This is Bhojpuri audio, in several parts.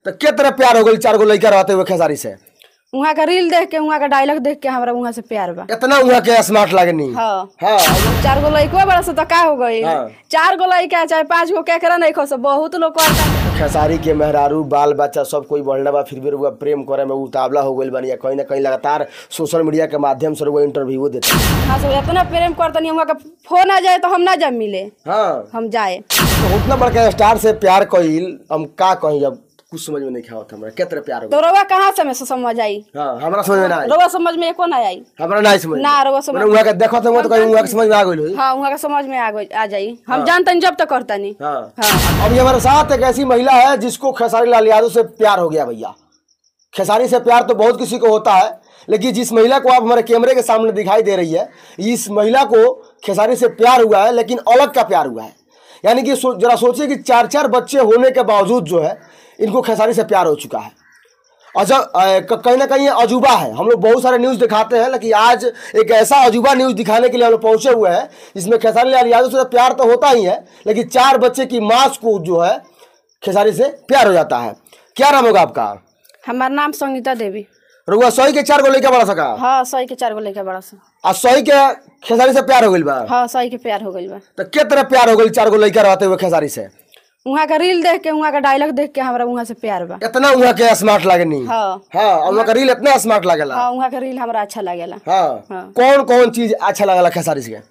तो के तरह प्यार हो गइल चार गो लड़का रहते हुए खेसारी से? वहाँ का रील देख के, वहाँ का डायलॉग देख के हमरा वहाँ से प्यार बा। इतना वहाँ के स्मार्ट लागनी? हाँ। हाँ। चार गो लड़का बड़ा से तो का हो गई? हाँ। चार गो लड़का चाहे पांच गो केकरा नहीं खो, बहुत लोग करता। खेसारी के मेहरारू बाल बच्चा सब कोई बढ़ला बा, फिर भी रुआ प्रेम करे में उतावला हो गइल बानी। कहीं ना कहीं लगातार सोशल मीडिया के माध्यम से रुआ इंटरव्यू देते। हाँ, सब इतना प्रेम करतनी, वहाँ का फोन आ जाए तो हम ना जाए मिले। हाँ, हम जाए। तो उतना बड़का स्टार से प्यार कइल, हम का कहीं अब कुछ समझ में नहीं आवत हमरा। के तरह प्यार हो तो रउआ कहाँ से समझ आई? हां, हमरा समझ में ना आई। रउआ समझ में एको ना आई। हमरा ना समझ ना, रउआ समझ माने उहा के देखत हम तो कहीं उहा के समझ में आ गइल होई। हां, उहा के समझ में आ गइल, आ जाई। हम जानतनी जब तक करतनी। हां। अभी हमारे साथ एक ऐसी महिला है जिसको खेसारी लाल यादव से प्यार हो गया। भैया, खेसारी से प्यार तो बहुत किसी को होता है, लेकिन जिस महिला को आप हमारे कैमरे के सामने दिखाई दे रही है, इस महिला को खेसारी से प्यार हुआ है, लेकिन अलग का प्यार हुआ है। यानी कि जरा सोचिए कि चार चार बच्चे होने के बावजूद जो है इनको खेसारी से प्यार हो चुका है। अजब, कहीं ना कहीं अजूबा है। हम लोग बहुत सारे न्यूज़ दिखाते हैं, लेकिन आज एक ऐसा अजूबा न्यूज़ दिखाने के लिए हम लोग पहुँचे हुए हैं जिसमें खेसारी लाल यादव से प्यार तो होता ही है, लेकिन चार बच्चे की माँ को जो है खेसारी से प्यार हो जाता है। क्या नाम होगा आपका? हमारा नाम संगीता देवी। रुआ सही के चार गो लड़का बड़ा सका? हाँ, सही के चार गो लड़का बड़ा सा। आ सही के खेसारी से प्यार हो गइल बा? हाँ, सही के प्यार हो गइल बा। तो के तरह प्यार हो गइल चार गो लड़का रहते हुए खेसारी से? वहाँ का रील देख के, वहाँ का डायलॉग देख के हमरा वहाँ से प्यार बा। इतना वहाँ के स्मार्ट लागनी? हाँ। हाँ, और वहाँ का रील इतना स्मार्ट लागेला? हाँ, वहाँ का रील हमरा अच्छा लागेला। हाँ। कौन कौन चीज अच्छा लागेला खेसारी से?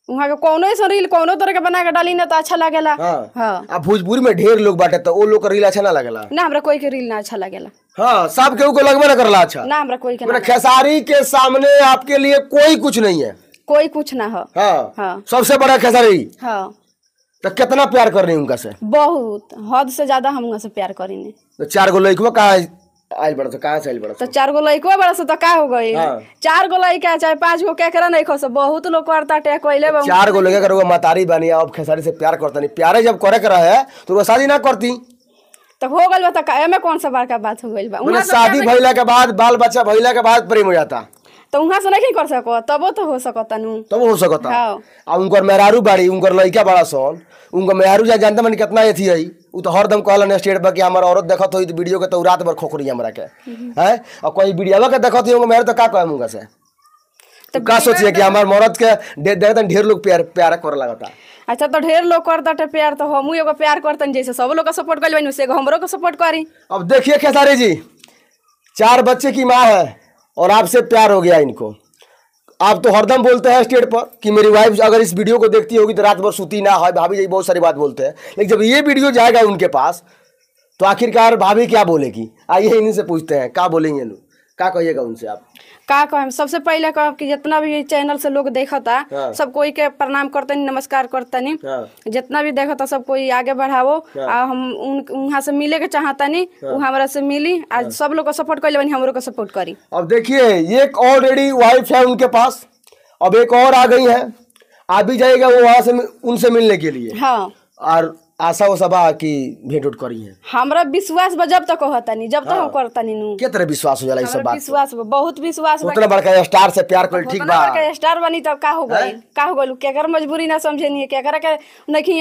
वहाँ के कोनो ऐसा रील कोनो तरह के बना के डाली ना तो अच्छा लागेला। हाँ। हाँ। आ भोजपुरी में ढेर लोग बाटे तो वो लोग का रील अच्छा ना लागेला? ना, हमरा कोई के रील ना अच्छा लागेला। हाँ, सब केहू को लगबे ना करला अच्छा? ना, हमरा कोई के ना। खेसारी के सामने आपके लिए कोई कुछ नहीं है? कोई कुछ ना हो। हाँ। हाँ। सबसे बड़ा खेसारी। हाँ। तो कितना प्यार कर रही उनका से? बहुत हद से ज्यादा हम उनका से प्यार करीने। तो चार गो लड़कवा कहाँ आइल बड़ा? कहाँ से आइल बड़ा? तो चार गो लड़कवा बड़ा से तो का हो गई? हाँ। चार गो लड़का चाहे पांच गो केकरा नहीं खो, बहुत लोग करता टे कोइले बा। चार गो लड़का के मतारी बनी, अब खेसारी से प्यार करता नहीं। प्यारे जब करे के रहे तो वो शादी ना करती। तो हो गइल बा, तो एमे कौन सा बड़का बात हो गइल बा? शादी भइला के बाद, बाल बच्चा भइला के बाद प्रेम हो जाता। तो वहाँ से नहीं कर सको तबो तो हो सकता नु। तब हो सकता। हाँ। आ उनकर मेहरारू बाड़ी, उनकर लड़का बड़ा सन, उनकर मेहरारू जा जानते मन कितना अथी है, उ तो हरदम कहलन स्टेट पर कि हमर औरत देखत होई तो वीडियो के तो रात भर खोखरी हमरा के हैं। और कोई वीडियोवा के देखत होई उनकर मेहरारू तो का कहम उनका से? तो का सोचिए कि हमर मर्द के देखत ढेर लोग प्यार प्यार करे लगता। अच्छा, तो ढेर लोग करता प्यार, तो हमहू एगो प्यार करतन, जैसे सब लोग का सपोर्ट करबे वैसे एगो हमरो के सपोर्ट करी। अब देखिए खेसारी जी, चार बच्चे की माँ है और आपसे प्यार हो गया इनको। आप तो हरदम बोलते हैं स्टेट पर कि मेरी वाइफ अगर इस वीडियो को देखती होगी तो रात भर सूती ना है, भाभी जी बहुत सारी बात बोलते हैं, लेकिन जब ये वीडियो जाएगा उनके पास तो आखिरकार भाभी क्या बोलेगी? आइए इन्हीं से पूछते हैं, क्या बोलेंगे लोग, क्या कहिएगा उनसे आप? का कहम, सबसे पहले कहब कि जितना भी चैनल से लोग देखता। हाँ। सब कोई के प्रणाम करतनी, नमस्कार करतनी। हाँ। जितना भी देखता सब कोई आगे बढ़ावो। हाँ। आ हम उन वहाँ से मिले के चाहतनी। हाँ। उ हमरा से मिली आ। हाँ। सब लोग को सपोर्ट कर लेबनी, हमरो के सपोर्ट करी। अब देखिए, एक ऑलरेडी वाइफ है उनके पास, अब एक और आ गई है, आ भी जाएगा वो वहाँ से उनसे मिलने के लिए। हाँ। और आशा वो सबा की भेंट उठ करी है। हमरा विश्वास बा जब तक कहतनी, जब तक हम करतनी नु। के तरह विश्वास हो जाला ई सब हमरा बात? विश्वास बा, बहुत विश्वास बा। उतना बड़का स्टार से प्यार कर ठीक उतना बा। बड़का स्टार बनी तब का हो गइल? का हो गइल? केकर मजबूरी ना समझेनी, केकर के नहीं,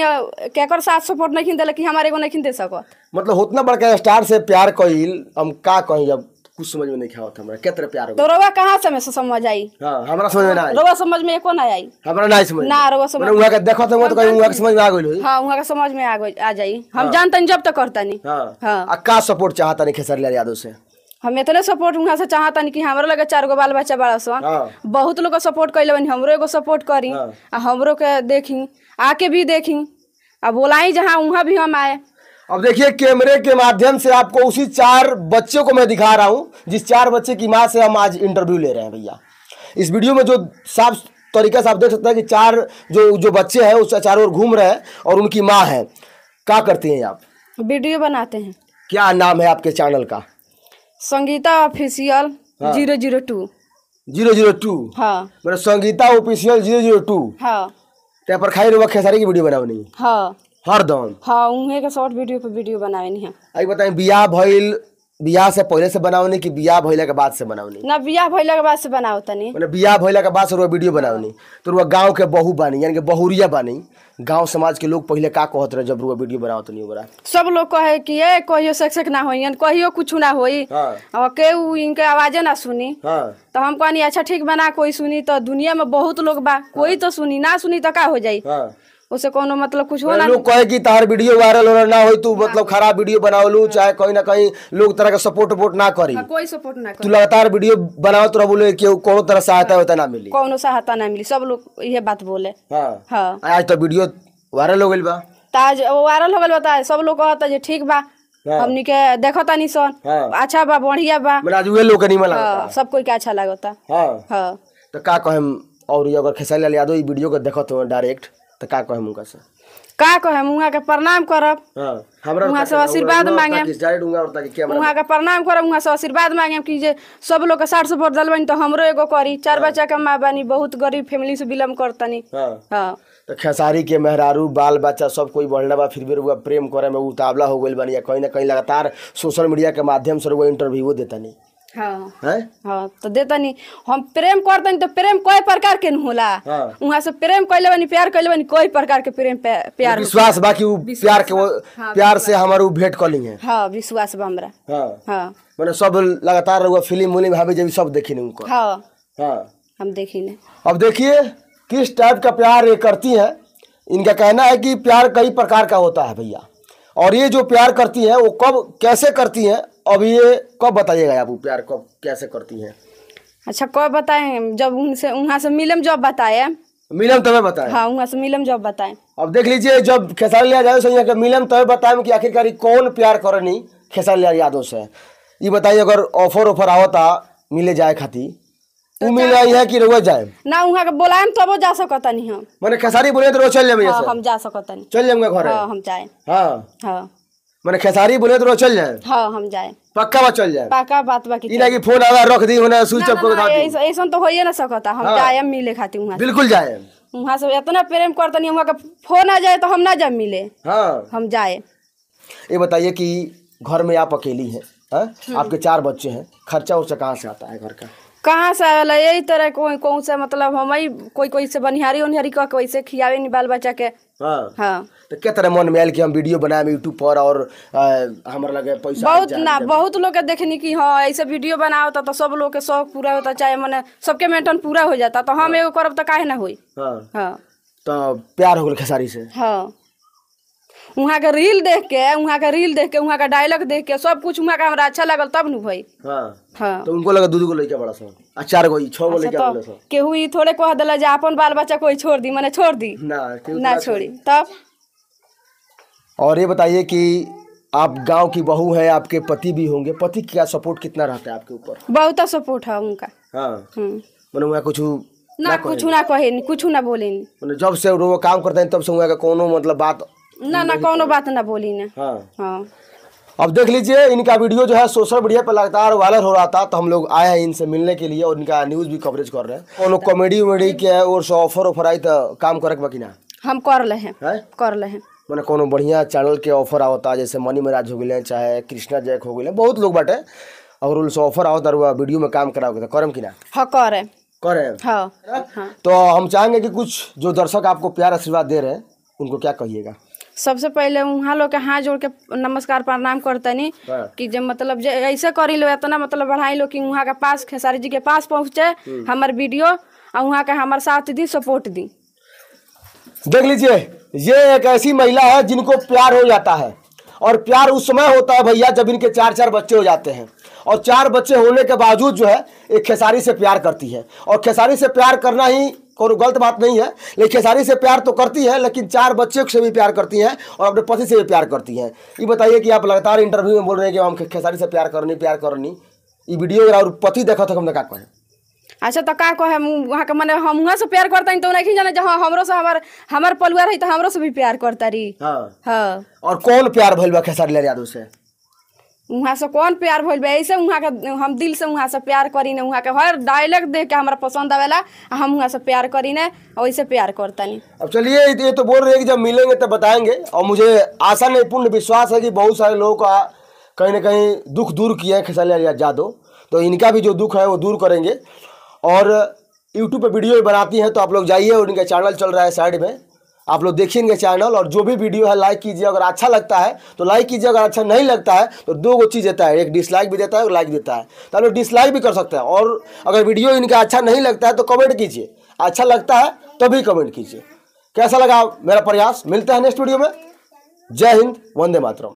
केकर साथ सपोर्ट नहीं देले कि हमारे एगो नहीं दे सकत। मतलब उतना बड़का स्टार से प्यार कइल, हम का कहीं अब कुछ समझ में नहीं आवत हमरा। के तरह प्यार हो तो रउआ कहाँ से समझ आई? हां, हमरा समझ में ना आई। रउआ समझ में एको ना आई। हमरा ना समझ ना, रउआ समझ माने उहा के देखत हम तो कहीं उहा के समझ में आ गइल होई। हां, उहाँ के समझ में आ गइल, आ जाई। हम जानतनी जब तक करतनी। हां। हाँ। आ का सपोर्ट चाहता नहीं खेसारी लाल यादव से? हम इतने सपोर्ट वहाँ से चाहतनी कि हमरा लगे चार गो बाल बच्चा बड़ा सन। हाँ। बहुत लोग के सपोर्ट कैले बनी, हमरो एगो सपोर्ट करी। हाँ। आ हमरो के देखी, आके भी देखी, आ बोलाई जहाँ वहाँ भी हम आए। अब देखिए, कैमरे के माध्यम से आपको उसी चार बच्चों को मैं दिखा रहा हूं जिस चार बच्चे की मां से हम आज इंटरव्यू ले रहे हैं। भैया, इस वीडियो में जो साफ तरीके से आप देख सकते हैं कि चार जो जो बच्चे हैं उस चारों ओर घूम रहे हैं और उनकी माँ है। क्या करती हैं आप? वीडियो बनाते हैं। क्या नाम है आपके चैनल का? संगीता ऑफिशियल 002। 002? हाँ। मेरा संगीता ऑफिशियल 002। हाँ। त्या पर खाई रुआ खेसारी की वीडियो बनावनी? हाँ। हरदम? हाँ, उहे के शॉर्ट वीडियो पे वीडियो बनावेनी है। आई बताएं, बियाह भइल बियाह से पहले से बनावनी कि बियाह भइला के बाद से बनावनी? ना बियाह भइला के बाद से बनाओ तनी। माने बियाह भइला के बाद से रुआ वीडियो बनावनी। तो रुआ गांव के बहू बानी यानी कि बहुरिया बानी, गांव समाज के लोग पहले का कहत रहे जब रुआ वीडियो बनावत तनी ओकरा? सब लोग कहे कि ए कहियो सक्सेस ना होई, कहियो कुछ ना होई। हाँ। और केहू इनके आवाजे ना सुनी। हाँ। तो हम कहनी अच्छा ठीक बना, कोई सुनी तो दुनिया में बहुत लोग बा, कोई तो सुनी, ना सुनी तो का हो जाई। हाँ। उसे कोनो मतलब कुछ हो ना। लोग कहे कि तार वीडियो वायरल हो ना होई, तू मतलब खराब वीडियो बनावलू, चाहे कहीं ना कहीं लोग तरह के सपोर्ट वोर्ट ना करी। हाँ, कोई सपोर्ट ना तू करी। लगातार वीडियो बनावत रह बोले कि कोनो तरह सहायता होता ना मिली, कोनो सहायता ना मिली, सब लोग ये बात बोले। हाँ। हाँ। आज तो वीडियो वायरल हो गइल बा। ताज वायरल हो गइल बा, सब लोग कहता जे ठीक बा, हमनी के देखता नी सन। हाँ। अच्छा बा, बढ़िया बा, माने आज उहे लोग के निमन लागता। सब कोई के अच्छा लागता। हां। हां। तो का कहेम, और अगर खेसारी लाल यादव ई वीडियो के देखत हो डायरेक्ट तो का कहेम उनका से? का कहेम, उहाँ के प्रणाम करब। हां, हमरा उहाँ से आशीर्वाद मांगे, उहाँ के प्रणाम करब, उहाँ से आशीर्वाद मांगे कि जे सब लोग के 60 वोट दलबनी तो हमरो एगो करी। 4 बच्चा के माँ बानी, बहुत गरीब फैमिली से बिलोंग करतनी। हां। हां। तो खेसारी के मेहरारू बाल बच्चा सब कोई बढ़ला बा, फिर भी रुआ प्रेम करे में उतावला हो गइल बानी, या कहीं ना कहीं लगातार सोशल मीडिया के माध्यम से रुआ इंटरव्यू देतनी। हाँ। हैं? हाँ, तो देतनी। हम प्रेम करतनी तो प्रेम कोई प्रकार के न होला। हाँ। उहाँ से प्रेम कइले बानी, प्यार कइले बानी, कोई प्रकार के प्रेम प्यार विश्वास बाकी उ प्यार के वो। हाँ, प्यार से हमार उ भेंट कली है। हाँ, विश्वास बा हमरा। हाँ। हाँ। माने सब लगातार रुआ फिल्म उलिम हाबी जबी सब देखी उनको। हाँ। हाँ, हम देखी ने। अब देखिए किस टाइप का प्यार ये करती है। इनका कहना है कि प्यार कई प्रकार का होता है भैया, और ये जो प्यार करती है वो कब कैसे करती है, अब ये कब बताइएगा आप, वो प्यार कब कैसे करती हैं? अच्छा कब बताएं, जब उनसे वहाँ से मिलम जब बताए। मिलम तभी बताएं। हाँ, वहाँ से मिलम जब बताएं। अब देख लीजिए जब खेसारी लाल यादव से यहाँ के मिलम तभी बताएं कि आखिरकार कौन प्यार करनी खेसारी लाल यादव से। ये बताइए अगर ऑफर ऑफर आवता मिले जाए खाती, तो मिल आई है कि रुआ जाए ना? वहाँ के बोलाएम तबो जा सकता नहीं हम। माने खेसारी बोले तो चल जाए? हाँ, हम जा सकता नहीं। चल जाऊंगा घर। हाँ, हम जाए। हाँ। हाँ, माने खेसारी बोले तो चल जाए। हाँ, हम जाए। पक्का बात चल जाए? पक्का बात बाकी ई ना कि फोन आवा रख दी होने स्विच ऑफ कर दी, ऐसा तो होइए ना सकता। हम जाए मिले खाती वहाँ। बिल्कुल जाए। वहाँ से इतना प्रेम करता नहीं, वहाँ का फोन आ जाए तो हम ना जाए मिले। हाँ, हम जाए। ये बताइए कि घर में आप अकेली हैं, आपके 4 बच्चे हैं, खर्चा उर्चा कहाँ से आता है घर का? कहाँ से आवेला, यही तरह कोई कौन से मतलब हम ही कोई कोई से बनिहारी उनिहारी कह के वैसे खियावे नहीं बाल बच्चा के। हाँ। हाँ। तो क्या तरह मन में आयल कि हम वीडियो बनाए यूट्यूब पर और हमारा लगे पैसा बहुत ना, बहुत लोग के देखनी कि हाँ ऐसे वीडियो बनाओ तो सब लोग के शौक पूरा होता, चाहे मने सबके मेंटेन पूरा हो जाता, तो हम एगो करब तो काहे ना होई। हाँ। हाँ। तो प्यार हो गया खेसारी से। हाँ, वहाँ के रील देख के, वहाँ के रील देख के, वहाँ का डायलॉग देख के सब कुछ वहाँ का हमरा अच्छा लगल तब न भाई। हाँ। हाँ। तो उनको लगा 2 गो लइका बड़ा सा, आ 4 गो 6 गो लइका बड़ा सा। केहू ई थोड़े कह देला जे अपन बाल बच्चा कोई छोड़ दी, माने छोड़ दी ना, ना छोड़ी तब। और ये बताइए कि आप गांव की बहू है, आपके पति भी होंगे, पति का सपोर्ट कितना रहता है आपके ऊपर? बहुत सपोर्ट है उनका। हाँ। माने वहाँ कुछ ना, कुछ ना कहे, कुछ ना बोले। माने जब से वो काम करते हैं तब से वहाँ का कोनो मतलब बात ना, ना कोनो बात ना बोली ना। हाँ। हाँ। अब देख लीजिए इनका वीडियो जो है सोशल मीडिया पर लगातार वायरल हो रहा था, तो हम लोग आए हैं इनसे मिलने के लिए और इनका न्यूज़ भी कवरेज कर रहे हैं। कोनो कॉमेडी उमेडी के और से ऑफर ऑफर आई तो काम करे बाकी ना? हम कर ले हैं, कर ले हैं। माने कोनो बढ़िया चैनल के ऑफर आवता, जैसे मनी महाराज हो गए, चाहे कृष्णा जैक हो गए, बहुत लोग बाटे, और उनसे ऑफर आवता वीडियो में काम कराओगे तो करम कि ना? हाँ, करे करे। हाँ। हाँ। तो हम चाहेंगे कि कुछ जो दर्शक आपको प्यार आशीर्वाद दे रहे हैं उनको क्या कहिएगा? सबसे पहले वहाँ लोग के हाथ जोड़ के नमस्कार प्रणाम करतनी कि जे मतलब जे ऐसे करी लो, इतना मतलब बढ़ाई लो कि वहाँ के पास खेसारी जी के पास पहुँचे हमार वीडियो, और वहाँ के हमार साथ दी, सपोर्ट दी। देख लीजिए ये एक ऐसी महिला है जिनको प्यार हो जाता है, और प्यार उस समय होता है भैया जब इनके 4-4 बच्चे हो जाते हैं, और 4 बच्चे होने के बावजूद जो है एक खेसारी से प्यार करती है। और खेसारी से प्यार करना ही कोई गलत बात नहीं है, लेकिन खेसारी से प्यार तो करती है, लेकिन 4 बच्चे से भी प्यार करती हैं और अपने पति से भी प्यार करती हैं। ये बताइए कि आप लगातार इंटरव्यू में बोल रहे हैं कि हम खेसारी से प्यार करनी प्यार करनी, ये वीडियो और पति देखा तो हम का कहें? अच्छा तो का कहे वहाँ के, मने हम वहाँ से प्यार करता तो नहीं जाने जहाँ हमरो से हमार हमार पलुआ रही तो हमरो से भी प्यार करता रही। हाँ। हाँ। और कौन प्यार भइल बा खेसारी लाल यादव से? वहाँ से कौन प्यार भइल बा, ऐसे वहाँ के हम दिल से वहाँ से प्यार करी ने, वहाँ के हर डायलॉग देख के हमरा पसंद आवेला, हम वहाँ से प्यार करी ने, वैसे प्यार करतनी। अब चलिए ये तो बोल रहे हैं कि जब मिलेंगे तब बताएंगे, और मुझे आशा नहीं पूर्ण विश्वास है कि बहुत सारे लोगों का कहीं ना कहीं दुख दूर किए हैं खेसारी लाल यादव, तो इनका भी जो दुख है वो दूर करेंगे। और यूट्यूब पे वीडियो भी बनाती हैं, तो आप लोग जाइए और इनका चैनल चल रहा है साइड में, आप लोग देखिए इनके चैनल और जो भी वीडियो है लाइक कीजिए। अगर अच्छा लगता है तो लाइक कीजिए, अगर अच्छा नहीं लगता है तो दो गो चीज़ देता है, एक डिसलाइक भी देता है और लाइक देता है, तो आप लोग डिसलाइक भी कर सकते हैं। और अगर वीडियो इनका अच्छा नहीं लगता है तो कमेंट कीजिए, अच्छा लगता है तो भी कमेंट कीजिए। कैसा लगा मेरा प्रयास? मिलता है नेक्स्ट वीडियो में। जय हिंद, वंदे मातरम।